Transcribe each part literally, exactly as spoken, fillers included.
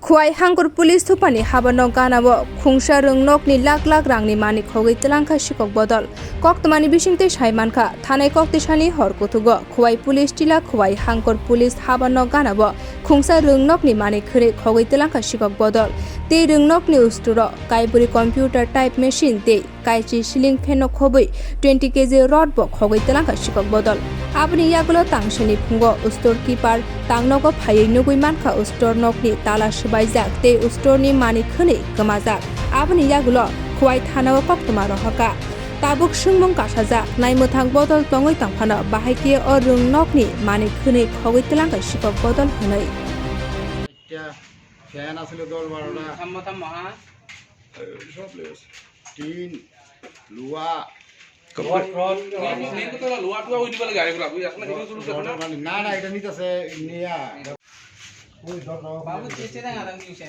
Khowai Hangkor Police Thupani habano ganao khungsa rwngnokni lakh lakh rangni manwi khogwi twlangkha sikok bodol. Koktwmani bisingtwi sai mankha, thanai koktisani hor kuthugo Khowai Police Tila Khowai Hangkor Police habano ganao khungsa rwngnokni manwi khwnwi khogwi twlangkha sikok bodol. Tei rwngnokni usturo kaibwrwi computer type machine tei kaichi ceiling fan no khobwi twenty K G rod bo khogwi twlangkha sikok bodol. Aboni yagulo tangsani phungo store keeper tangnogo phaiwi nugwi mankha store nokni tala swbaijak tei store ni manwi khwnwi kwmajak. Aboni yagulo Khowai thanao koktwma rohorkha. Tabuk swngmung kasajak, naimwthang bodol tongwi tongphano bahai khe o rwngnokni manwi khwnwi khogwi twlangkha sikok bodol hwnwi. Fan আসলে দশ বারোটা। থাম্মা, থাম্মা, হ্যাঁ। এই সব লেগেছে। টিন, লোহা। Rod, rod, rod. Main কথা হলো লোহা টোহা ওই দিকে লাগে, আরেকগুলো, ওই আসলে কিছু শুরু করছে না। রড মানে, না, না, এটা নিতেছে, নিয়া। ওই ধর, রড। বাবু, চেষ্টা দেখা যাক, কি হচ্ছে।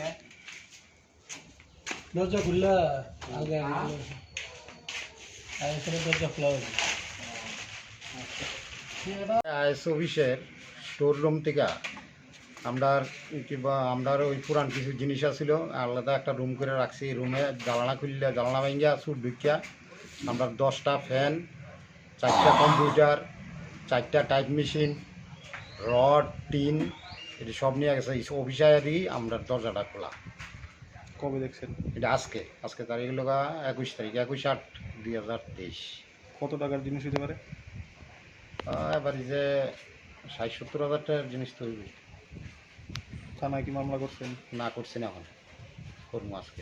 দরজা খুললা, আগে, আগে হ্যাঁ? খুললা। আগে করে দরজা খোলা হয়েছে। আইএসও অফিসের স্টোর রুম থেকে আমরা কিংবা আমরা ওই পুরান কিছু জিনিস আছিল, আলাদা একটা রুম করে রাখছি। রুমে জানালা খুললে, জানালা ভাঙ্গিয়া সুর ঢুকিয়া আমরা দশটা ফ্যান, চারটা কম্পিউটার, চারটা টাইপ মেশিন, রড, টিন, এটি সব নিয়ে গেছে। অফিসে আয়া দেখি আমরা দরজাটা খোলা। কবে দেখছেন? এটা আজকে, আজকে তারিখ হলো গা একুশ তারিখ, একুশ আট দুই হাজার তেইশ। কত টাকার জিনিস হতে পারে? আহ, এবার যে ষাট সত্তর হাজার টাকার জিনিস তো হইবে। থানায় কি মামলা করছেন? না, করছি না এখন, করবো আজকে।